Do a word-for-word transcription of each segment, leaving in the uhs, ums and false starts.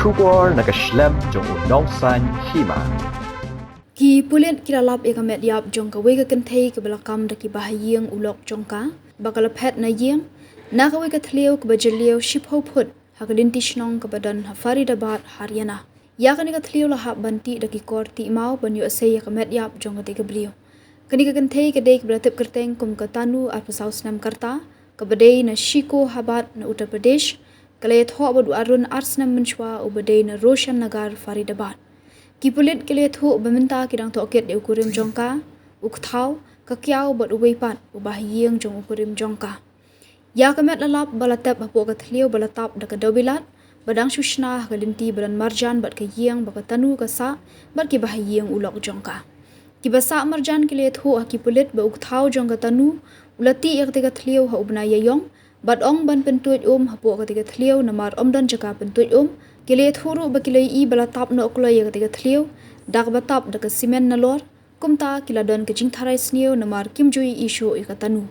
Khubor na ka shlem jong u Nongsaiñ Hima. Ki pulit ki la lap ïa ka met ïap jong kawei ka kynthei kaba la kam da ki bahaïing u lok jong ka, ba ka la phet na ïing na kawei ka thliew kaba jylliew shiphew phut ha ka lynti shnong kaba don ha Faridabad, Haryana. Ïa kane ka thliew la hap ban tih da ki kor tih maw ban ïoh sei ïa ka met ïap jong katei ka briew. Kane ka kynthei ka dei kaba la tip kyrteng kum ka Tanu, arphew saw snem ka rta, kaba dei na Shikohabad na Uttar Pradesh. Ka la ïathoh bad u Arun, ar snem mynshuwa, uba dei na Roshan Nagar, Faridabad. Ki pulit ki la ïathuh ba mynta ki dang tohkit ïa u kurim jong ka, u kthaw, ka kiaw bad uwei pat u bahaïing jong u kurim jong ka. Ïa ka met la lap ba la tep hapoh ka thliew ba la tap da ka dewbilat, ba dang shu shna ha ka lynti ba don marjan bad ka ïing ba ka Tanu ka sah bad ki bahaïing u lok jong ka. Kiba sah marjan ki la ïathuh ha ki pulit ba u kthaw jong ka Tanu u la tih ïa katei ka thliew ha u bnai Ïaïong, bad ong ban pyntuid um hapoh katei ka thliew namar ym don jaka pyntuid um. Ki la ïathuh ruh ba ki la ïohi ba la tap noh kloi ïa katei ka thliew da kaba tap da ka simen nalor. Kumta ki la don ka jingtharai sniew namar kim ju ïohi shuh ïa ka Tanu.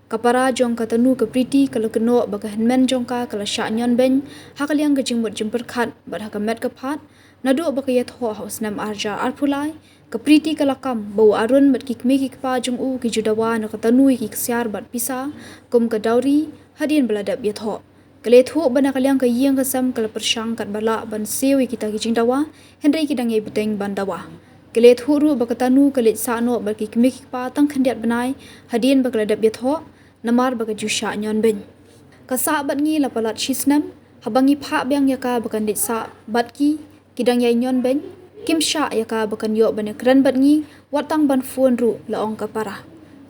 Ka para jong ka Tanu, ka Priti, ka la kynnoh ba ka hynmen jong ka ka la shah ñion beiñ ha ka liang ka jingmut jingpyrkhat bad ha ka met ka phad, naduh ba ka ïathoh ha u snem ar hajar arphew lai. Ka Priti ka la kam ba u Arun bad ki kmie ki kpa jong u ki ju dawa na ka Tanu ïa ki ksiar bad pisa kum ka dowry hadien ba la dep ïathoh. Ka la ïathuh ba na ka liang ka ïing ka sem ka la pyrshang katba lah ban siew ïa kita ki jingdawa, hynrei ki dang ïai bteng ban dawa. Ka la ïathuh ruh ba ka Tanu ka leit sah noh bad ki kmie ki kpa tang khyndiat bnai hadien ba ka la dep ïathoh, namar ba ka ju shah ñion beiñ. Ka sah bad ngi la palat shi snem, haba ngi phah biang ïa ka ba kan leit sah bad ki, ki dang ïai ñion beiñ, kim shah ïa ka ba kan ïoh ban ïakren bad ngi, wat tang ban phone ruh, la ong ka para.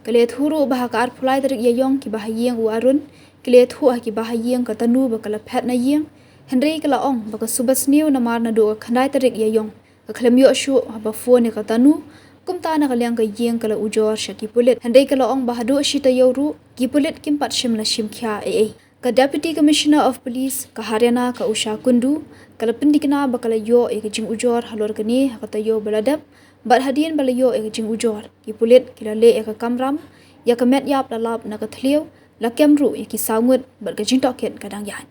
Ka la ïathuh ruh ba ha ka arphew lai tarik Ïaïong ki bahaïing u Arun ki la ïathuh ha ki bahaïing ka Tanu ba ka la phet na ïing, hynrei ka la ong ba ka suba sniew namar naduh ka khyndai tarik Ïaïong ka khlem ïoh shuh haba phone ïa ka Tanu. Kumta na ka liang ka ïing ka la ujor sha ki pulit, hynrei ka la ong ba haduh shi taïew ruh ki pulit kim pat shym la shim khia ei ei. Ka Deputy Commissioner of Police ka Haryana, ka Usha Kundu, ka la pynthikna ba ka la ïoh ïa ka jingujor halor kane ha ka taïew ba la dep, bad hadien ba la ïoh ïa ka jingujor, ki pulit ki la leh ïa ka kamram. Ïa ka met ïap la lap na ka thliew, la kem ruh ïa ki saw ngut bad ka jingtohkit ka dang ïaid.